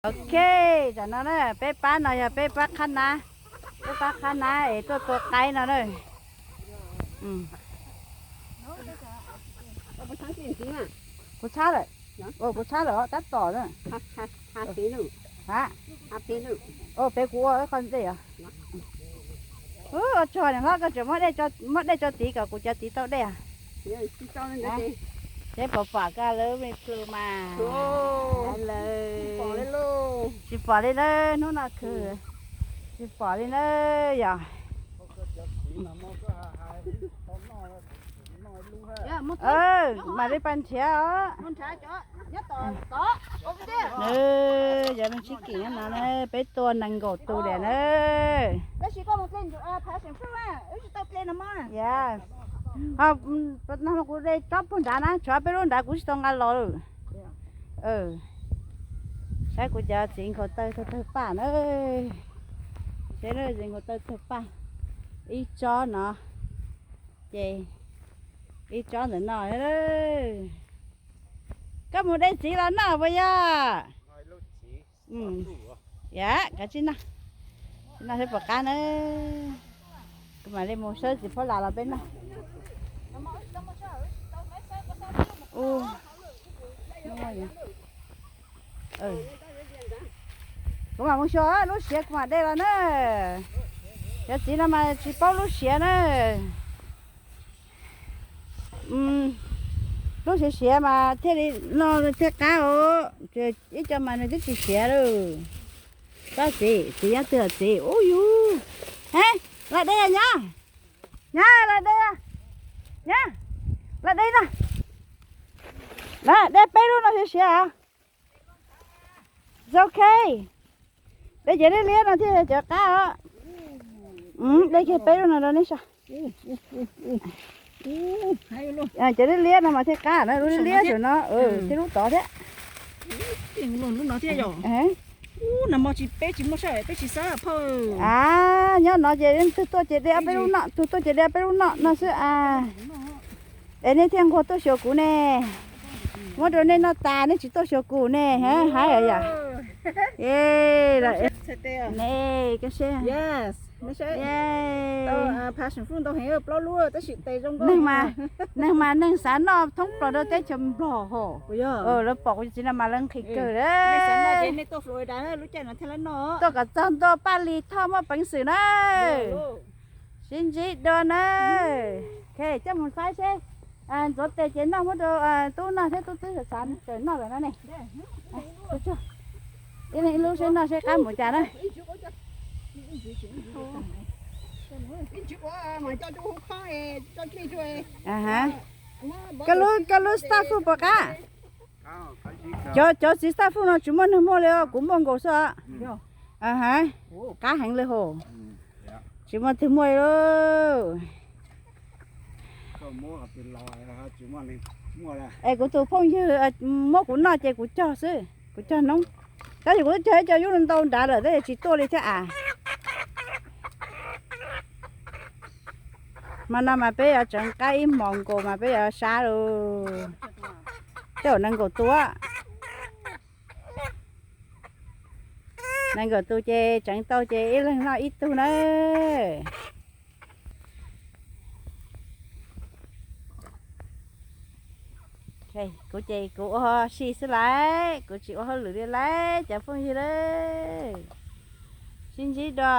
Ok, tam no na peb pab no yog peb pab qhab nab, peb pab qhab nab es tuaj tua qaib no na. Kuv tshab lawm, kuv tshab lawm tab tom na. Ha, pem kuv ua qhov dej os. Ua tsaug niam hlob, koj tseem muab dej tso tid kom kuv cov txiv tau dej. Peb pom pom koj lub me plhu mas. Tsis pom li na, hnub no khwv tsis pom li na yog. Mam li pais nrhiav os. Yog me tsis kim no na, peb tua nees nkaum tus diam na. Kuv de tsob puag nrad na, tshuav peb lub nrad kuv tsis tau nqa los lawm. Saib kuv cov txiv nkaus taw tawg paj na. Saib txiv nkaus taw tawg paj, ib tsob no, ces ib tsob ntawm no. Koj mus de txiv los noj puas yog? Yam, kav tsij noj, noj seb puas qab na. Kuv mam li mus sawb txiv phaub las los peb noj. Kuv mam mus xyuas lub siav kuv mam de los na. Cov txiv no mas tsis paub lub siav na. Lub siav siav mas thiaj li no thiaj qab os. Ib co mas nws twb tsis siav lawm. Tab txiv, txiv nyob twg txiv? Ub yus, he, los de nyob, nyob los de, nyob los de no. De peb lub no siav siav. Ok, de cov liab liab no thiaj cov qab os. De kiag peb lub no rau nej saib. Cov liab liab no mas thiaj qab na, lub liab liab saum no thiab lub tod thiab. A, nyob no ces twg tuaj ces de peb lub noj, twg tuaj ces de peb lub noj no xwb a. Es nej thiaj nquag tuaj xyuas kuv ne. Muab rau nej noj tas nej tsis tuaj xyuas kuv ne, hais yom. Neeg mas neeg xav noj thoob plaws rau teb chaws Nplog hos. Lawv pom kuv txiv no mas lawv nqhis kawg. Tuaj kom txog ntua Paj Lis Thoj muaj peev xwm na. Sib ntsib dua na. Coj mus faib seb, ntxuav tes ces noj muab rau tub noj thiab, tub twb xav xav kawg noj lawm no ne. Ib leeg ib lub seb noj seb qab mus cas na. Koj lub, koj lub staf fuj puas qab? Cov, cov txiv staf fuj no tsis muaj neeg muaj li os, kuv muaj nkaus xwb os. Qab heev li hos. Tsis muaj twg muaj li lauj. Es kuv tus phooj ywg muab kuv noj ces kuv cog xwb, kuv cog noob. Tab sis kuv twb cog ib co yub ntau nrad lawm tab sis tsis tuaj li thiab as. Hmo no mas peb yuav tseev qab ib hmos nkaus mas peb yuav sab lawm. Tej zaum nees nkaum tus, nees nkaum tus ces tseev tau ces ib leeg noj ib tug na. Kuv ces kuv ua si xwb lauj, kuv tsis ua hauj lwm li lauj cov phooj ywg lauj. Sib ntsib dua.